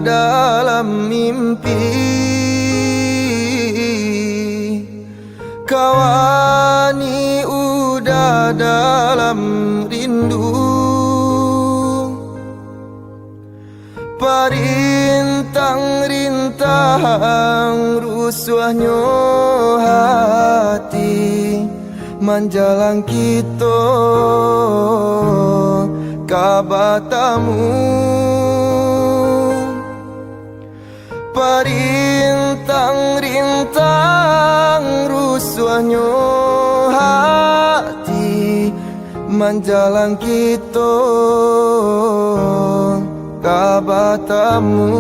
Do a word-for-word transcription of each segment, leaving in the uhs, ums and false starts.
dalam mimpi, kawani Uda dalam rindu. Parintang-rintang rusuahnyo hati, manjalang kito ka batamu. Parintang-rintang rusuahnyo hati, manjalang kito ka batamu.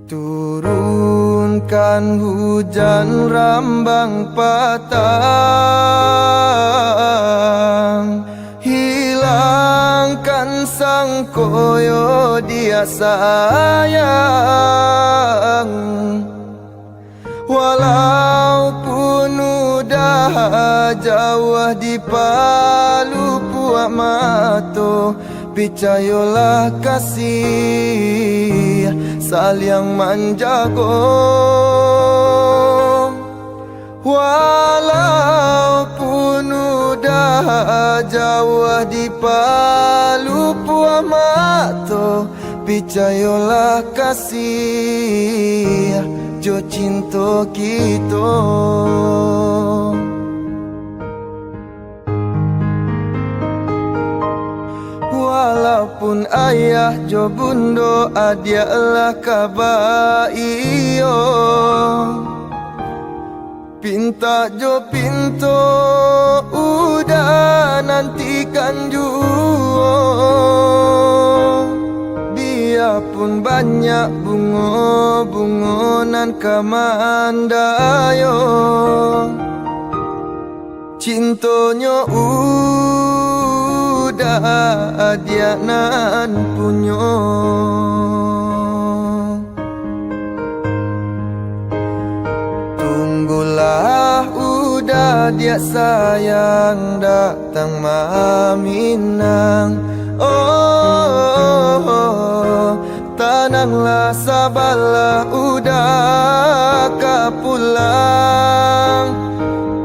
Turunkan hujan rambang patang, hilangkan sangkoyo diak sayang. Walaupun Uda jauah di palupuak mato, picayolah kasih saliang manjago. Walaupun Uda jauah di palupuak mato, picayolah kasih jo cinto kito. Walaupun ayah jo bundo adiak lah ka baiyo, pintak jo pinto Uda nantikan juo. Biapun banyak bungo-bungo nan ka mandayo, cintonyo Uda adiak nan punyo. Tunggulah Uda diak sayang datang maminang. Oh, tananglah sabalah Uda ka pulang.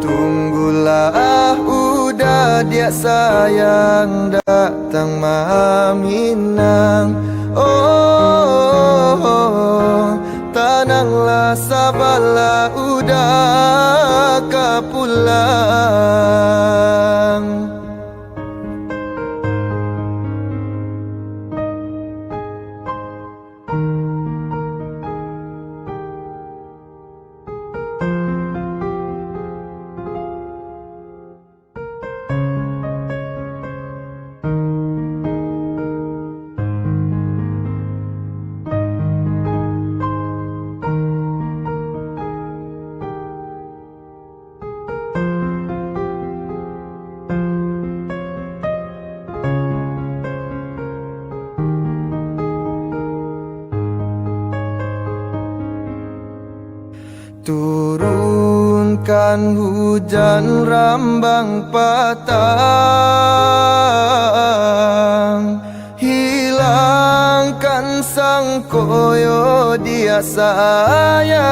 Tunggulah Uda diak sayang datang maminang. Oh, tananglah sabalah Uda ka pulang. Turunkan hujan rambang patang, hilangkan sangkoyo diak sayang.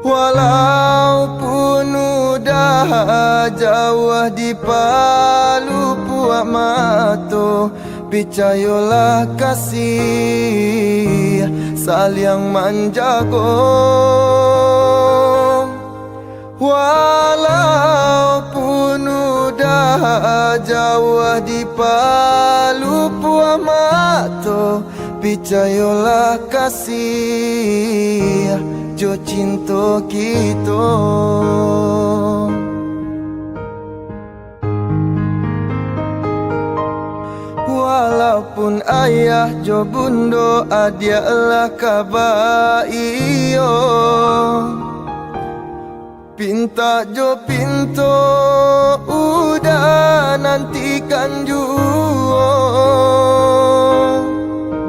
Walaupun Uda jauah di palupuak mato, picayolah kasih saliang manjago. Walaupun Uda jauah di palupuak mato, picayolah kasih jo cinto kito. Walaupun ayah jo bundo adiak lah ka baiyo, pintak jo pinto Uda nantikan juo.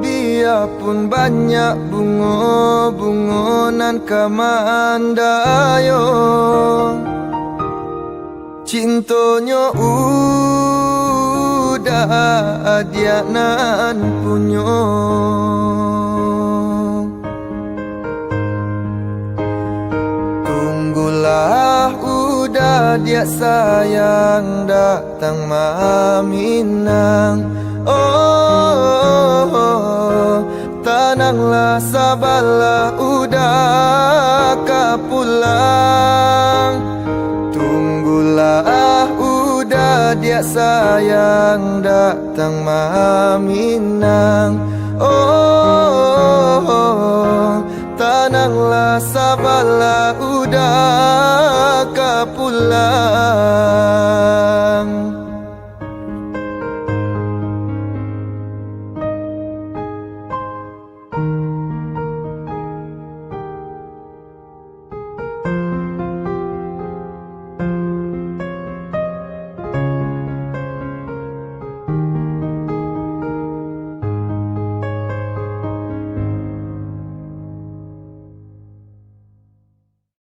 Biapun banyak bungo-bungo nan ka mandayo, Cintonyo Uda adiak nan punyo. Tunggulah Uda diak sayang datang maminang. Oh, tananglah sabalah Uda ka pulang. Tunggulah Uda diak sayang datang maminang. Oh, tananglah sabalah Uda ka pulang.